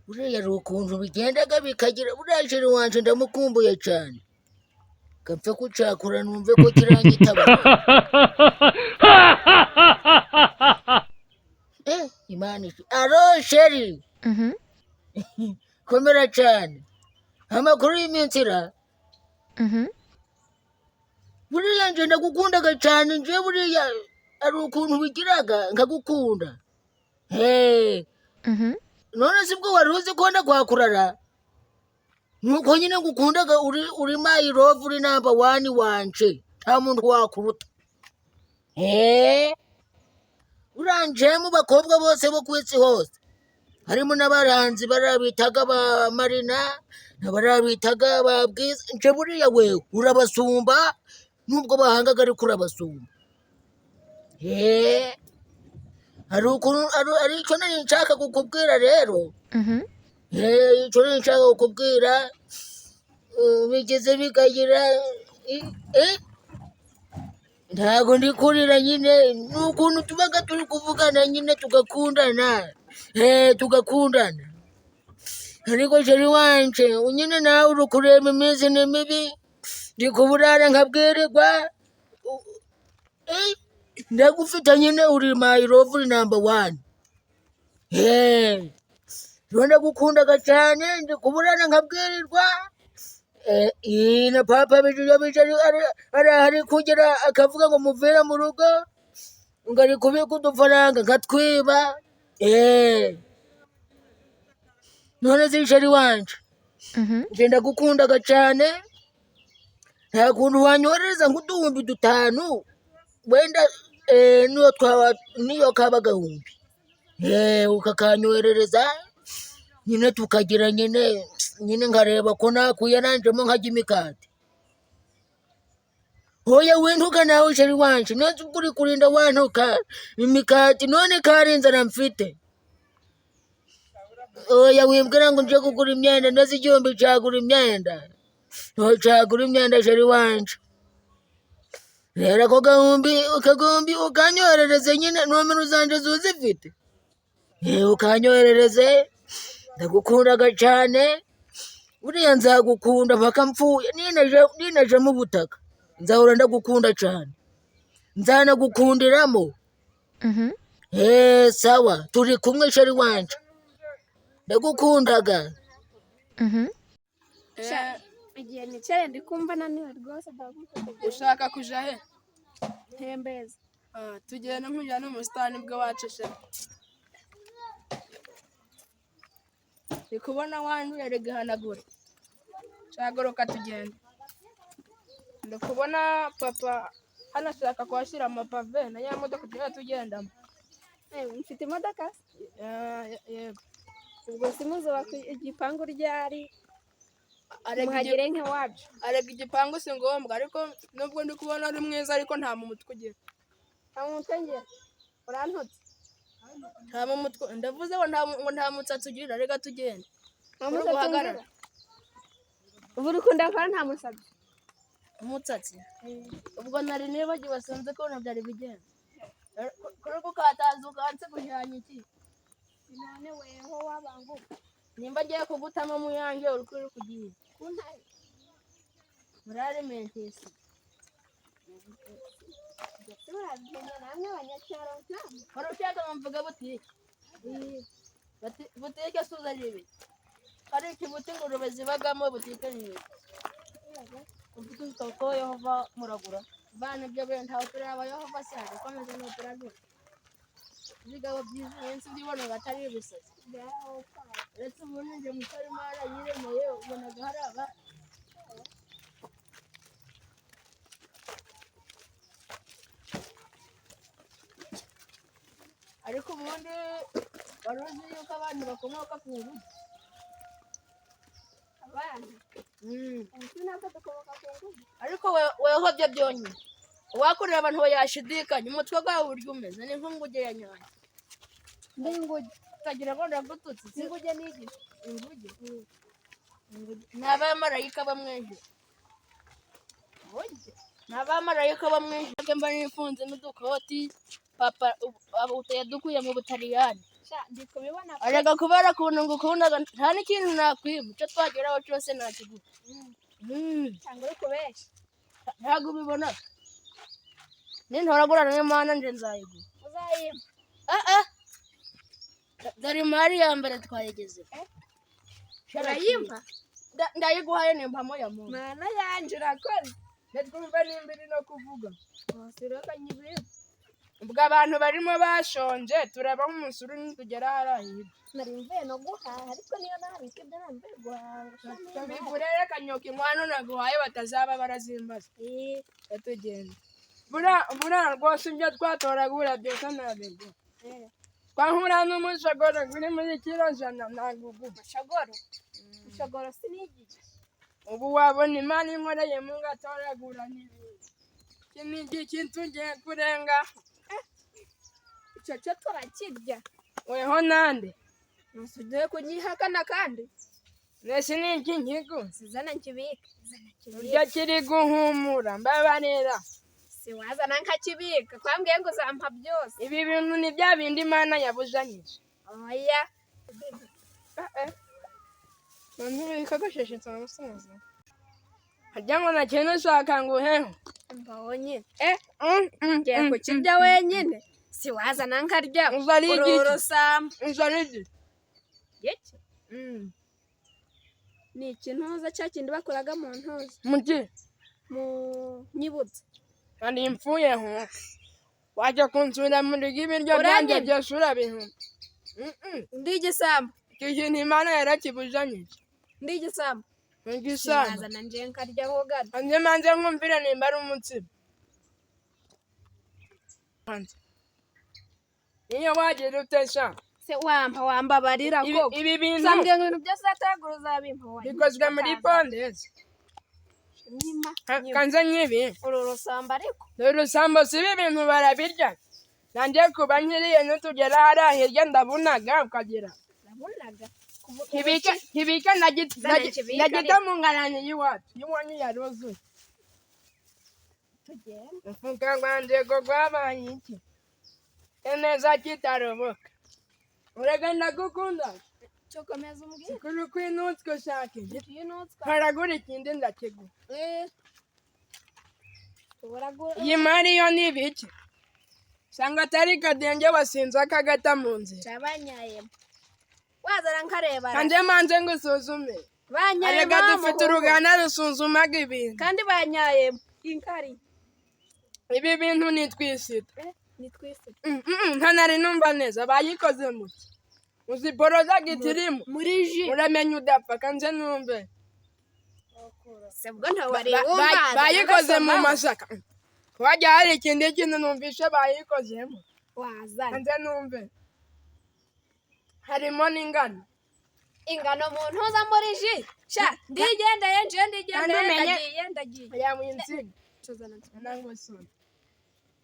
Buriya hari ukuntu bigendaga bikagira, buriya chéri wanje ndamukumbuye cyane. Kapfe kucakura numve ko kiranyitaba. Imana ishi. Alo chéri, komera cyane. Amakuru y'iminsi ra? Buriya nje ndagukundaga cyane, nje buriya hari ukuntu bigiraga nkagukunda. Hey. None si bwo wari uzi ko ndakwakurara? Nuko nyine ngukundaga, uri my love, uri number one wanje, nta muntu wakuruta. Uranje mu bakobwa bose bo ku isi hose, harimo n'abaranzi bariya bitaga ba Marina n'abariya bitaga ba Bwiza, nje buriya wewe urabasumba, nubwo bahangaga ariko urabasumba. Hari ukuntu hari icyo nari nshaka kukubwira rero. Icyo nari nshaka kukubwira, bigeze bikagira, ntago ndi kurira nyine, ni ukuntu tubaga turi kuvugana nyine tugakundana, tugakundana. Ariko chéri wanje, nyine nawe uri kureba iminsi ni mibi, ndi kuburara nkabwirirwa, ndagufite nyine, uri my love, uri number one. Rero ndagukundaga cyane, ndi kuburana nkabwirirwa. Na papa bijuyo bije ari kugera akavuga ngo muvire mu rugo, ngo ari kubika udufaranga nkatwiba. None se chéri wanje, nje ndagukundaga cyane, nta kuntu wanyoherereza nk'uduhumbi 5 wenda, niyo twaba niyo kaba agahumbi, ukakanyoherereza nyine tukagira nyine nkareba ko nakuyaranjemo nkarya imikate. Oya wintuka nawe chéri wanje, none ubwo uri kurinda wantuka imikati, none kari inzara mfite. Oya wimbwira ngo nje kugura imyenda, ndetse 1000 cagura imyenda, cagura imyenda chéri wanje. Rero ako gahumbi ukanyoherereze nyine, nomero zanje zuzifite, ukanyoherereze, ndagukundaga cyane, buriya nzagukunda mpaka mpfuye, ninaja mu butaka nzahora ndagukunda cyane, nzanagukundiramo. Sawa, turi kumwe chéri wanje, ndagukundaga. Igihe nicaye ndi kumva naniwe rwose, ndagutegereje. Ushaka kuja he? Ntembeza. Ah, tugenda nkujyana mu busitani bw'iwacu she. Ndi kubona wanduye, rigahanagura. Shagoroka tugenda. Ndi kubona papa hano ashaka kuhashyira amapave na ya modoka tugenda tugendamo. Mfite imodoka se? Yego. Ubwo simuzubaka igipangu ryari? Arega Muhagere nk'iwacu. Arega igipangu si ngombwa, ariko nubwo ndi kubona ari mwiza, ariko nta mu mutwe ugira. Nta mu mutwe ngira, urantutse. Nta mu mutwe, ndavuze ngo nta musatsi ugira, reka tugende. Nta Uri musatsi guhagarara. ngira. Ubu urikunda ko nta musatsi? Umusatsi. Ubwo nari nibagiwe, sinzi ukuntu byari bigenda. Kuri gukataza ukanse kujyanye iki? None weho wabanguka. Nimba agiye kugutama mu yanjye uri kuri kugiye. Kuntaye. Muri alimentisi. Ndetse murabimenya namwe abanyacyaro nkamwe. Wari ushaka ngo mvuge butike? Butike suza ari ibi. Hari ikibuti ingurube zibagamo, butike ni ibi. Ufite ko Yehova muragura. Bana ibyo bintu ntawe turaba Yehova se hari komeza n'uturagura. Ibigabo byiza iminsi byibona atari ibisazi. Uretse ubundi njye Mukarimara yiremeye ubonaga hari aba. Ariko ubundi wari uzi yuko abantu bakomoka ku nguge? Abana. Ubu natwe dukomoka ku nguge. Ariko weho byo byonyine uwakureba abantu yashidikanya, umutwe wawe uburyo umeze ni nk'inguge ya nyanja. Ndi inguge. Utagira ngo ndagututse. Inguge ni igiti. Inguge ni abamarayika bo mu ijuru. Ni abamarayika bo mu ijuru. Mba nifunze n'udukoti papa yadukuye mu Butaliyani. Sha, ndi kubibona pe. Arega kubera ukuntu ngukundaga nta n'ikintu nakwiba, icyo twageraho cyose nakiguha. Cyangwa uri kubeshya. Ntabwo ubibona. Nintoragura n'Imana nje nzayiguha. Uzayimpa. Ah ah. Dore imari ya mbere twayigezeho. Urayimpa? Ndayiguhaye ni impamo ya muntu. Mana yanje urakoze. Ntitwumve nimba iri no kuvuga. Wasiroka nyibiri. Ubwo abantu barimo bashonje turaba nk'umusuru nitugera hariya hirya. Nari mvuye no guhaha ariko niyo nabika ibyo nari mvuye guhaha. Tubigure reka nyoka inkwano naguhaye batazaba barazimbaza. Eh, Tugenda. Buriya rwose ibyo twatoragura byose ntabigura. eh. Twahura n'umushogoro uri muri kiro 100 ntagugu. Mushogoro. Mushogoro sinigije. Ubu wabona Imana inkoreye mu ngatoragura n'ibindi. Iki ni igiki tugiye kurenga. Icyo cyo turakirya. Weho nande. Ugiye kunyihakana kandi. Mbese ni iki nkiguze? Zana nkibike. Zana nkibike. Urya kiri guhumura mbabarira. Si wazana nkakibika. Kwambwiye ngo uzampa byose. Ibi bintu ni bya bindi Imana yabuzanyije. Oya. Ntibikagosheshe nsaba umusozo. Harya ngo nta kintu ushaka ngo uheho. Mba wonyine. Ngiye Ngiye kukirya wenyine. Si wazana nkarya. Uzari Uru igiki. rusambo. Inzara igiki. Iki? Ni ikintuza cya kindi bakoraga mu ntuza. Mugi. Mu nyibutso. Nari mfuye ho. Wajya kunsura muri ibiryo byanjye Uranyibye? byose urabihuma. Ndi igisambo. Icyo kintu Imana yarakibuzanyije. Ndi igisambo. Igisambo. Wazana nje nkaryaho gato. Hanze manze nkumvire nimba ari umutsima. Hanze. Iyo wagira utesha. Se wampa wambabarira koko. Ibi bintu Sambwiye ngo ibintu byose uzategura uzabimpa wanjye. bikozwe muri pondezi. Nyima. Kanze nyibi. Uru rusambo ariko. Urusambo si ibi bintu barabirya. Nanjye kuba nkiriye nitugera hariya hirya ndabunaga ukagira. Nabonaga. Nkibike Zana nkibike ndagita mu ngarani y'iwacu. Y'iwanyu yaruzuye. Tugende. Umufuka gwanjye go gwabaye iki? Neza kitaroboka. Urega ndagukunda. Cyokomeza umbwire. Sikuru kw'inutswe ushaka igiti. Inutswa. Haragura ikindi ndakiguha. Eh. Uragura. Iyi mari yo ni ibiki? Sanga atari kadenge wasinze akagata mu nzira. Cabanyayemo. Wazana nkareba. Kanze manze ngusuzume. Banyayemo. Arega dufite uruganda rusuzumaga ibintu. Kandi banyayemo. Inkari. Ibi bintu ni twisita. Ni twisita. Ntanari numva neza bayikoze muki. Uzi porojegiti irimo. Muri ji. Uramenya udapfa kanze numve. Sebwo ntawari wumva. Bayikoze mu masaka. Wajya hari ikindi kintu numvishe bayikozemo. Wazana. Kanze numve. Harimo n'ingano. Ingano mu ntuza muri ji. Sha ndigendeye nje ndigendeye ndagiye ndagiye. Ya mwinsiga. Nangosoma.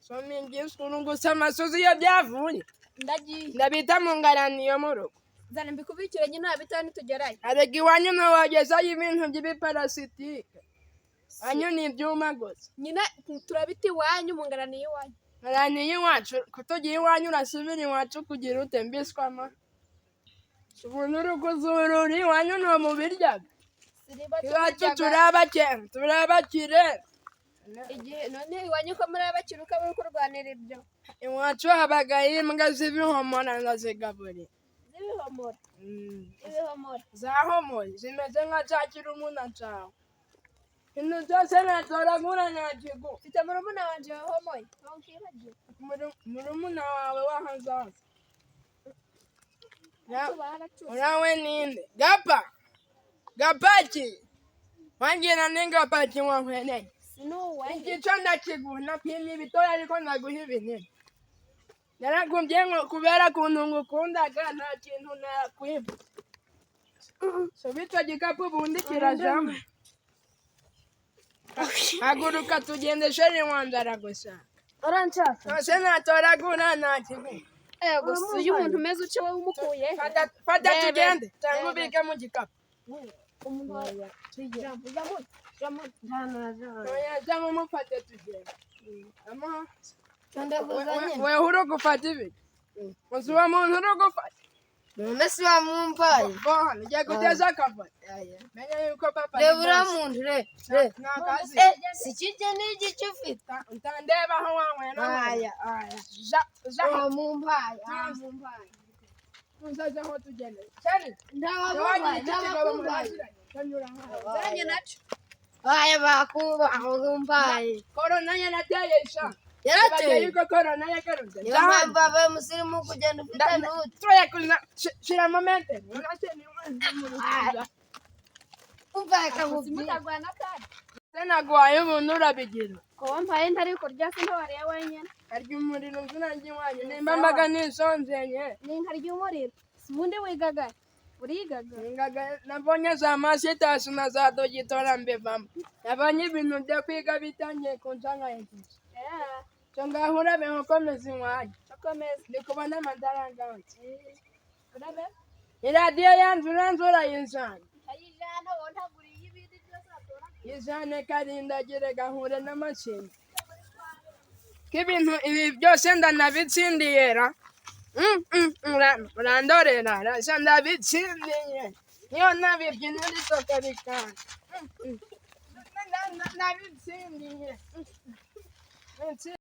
Soma ingisuru gusa amasozi iyo byavuye. Ndagiye. Ndabita mu ngarani yo mu rugo. Zana mbikubikire nyine nabita nitugerayo. Arega iwanyu ntiwagezayo ibintu by'ibiparasitike. Wanyu ni ibyuma gusa. Nyine turabita iwanyu mu ngarani y'iwanyu. Ngarani y'iwacu kutugira iwanyu urasubira iwacu kugira ute mbiswama. Ubuntu uri kuzurura iwanyu ntumubiryaga. Iwacu turabakire. Igihe none iwanyu ko muri abakire uko muri kurwanira ibyo. Iwacu habagayo imbwa z'ibihomora ndazigaburira. Z'ibihomora. Ibihomora. Zahomoye zimeze nka cya kirumuna cyawe. Ibintu byose natoragura ntakiguha. Mfite murumuna wanje wahomoye. Ntukibagiwe. Murumuna wawe w'ahazaza. Urawe ninde? Gapa. Gapaki. Wangira ni gapaki wankweneye. Igico ndakiguha napimye ibitoya ariko ndaguha ibinini. Naragumbye ngo kubera ukuntu ngukundaga nta kintu nakwiba. Soba icyo gikapu ubundi kirajamo. Haguruka tugende sheri wanjye aragushaka. Uranshaka? Ntose natoragura ntakiguha. Gusa iyo umuntu umeze utyo wowe umukuye. Fata tugende cyangwa ubike mu gikapu. Jya mufate tugende. Wewe uri gufata ibi? Uzi uwo muntu uri gufata. None si bamumpaye. Bona ugiye guteza akavuyo. Aya. Menya yuko papa ari Reba uriya boss. muntu re re. Nta kazi. Eh, si kijya n'igice ufite. Utandeba aho wanyweye n'amazi. Aya aya. Ja, ja. Wamumpaye wamumpaye. Tuzaze aho tugenda. Cyane. Ntawamumpaye ntabakumpaye. Zanjye naco. Aya bakumpaye. Korona yarateye sha. Yarateye. Yuko korona yagarutse. Niyo mpamvu wabaye umusirimu kugenda ufite nute. Tuya kuza shira momente. Umva akakubwira. Mutagwana kandi. Naguhaye ubuntu urabigira. Ko wampaye ntari kurya se ntiwariye wenyine. Karya umuriro nzina ry'iwanyu nimba mbaga nisonzeye. Ni nkarya umuriro. Si ubundi wigaga. Urigaga. Ngaga nabonye za masitasi na za dogitora mbivamo. Nabonye ibintu byo kwiga bitangiye kunshangayikisha. Eh, Cyo ngaho urabe nkomeza iwanyu. komeza. Ndi kubona amadarangantse. Urabe. Iradiyo yanzu uranzu urayizana. Ayijana wowe ntaguriye ibindi byose watora. Izane karindagire gahure n'amatsinda. K'ibintu ibi byose ndanabitsindiye ra. Urandorera rasa ndabitsindiye. Niyo nabibyina risoka bikanga. Ndabitsindiye.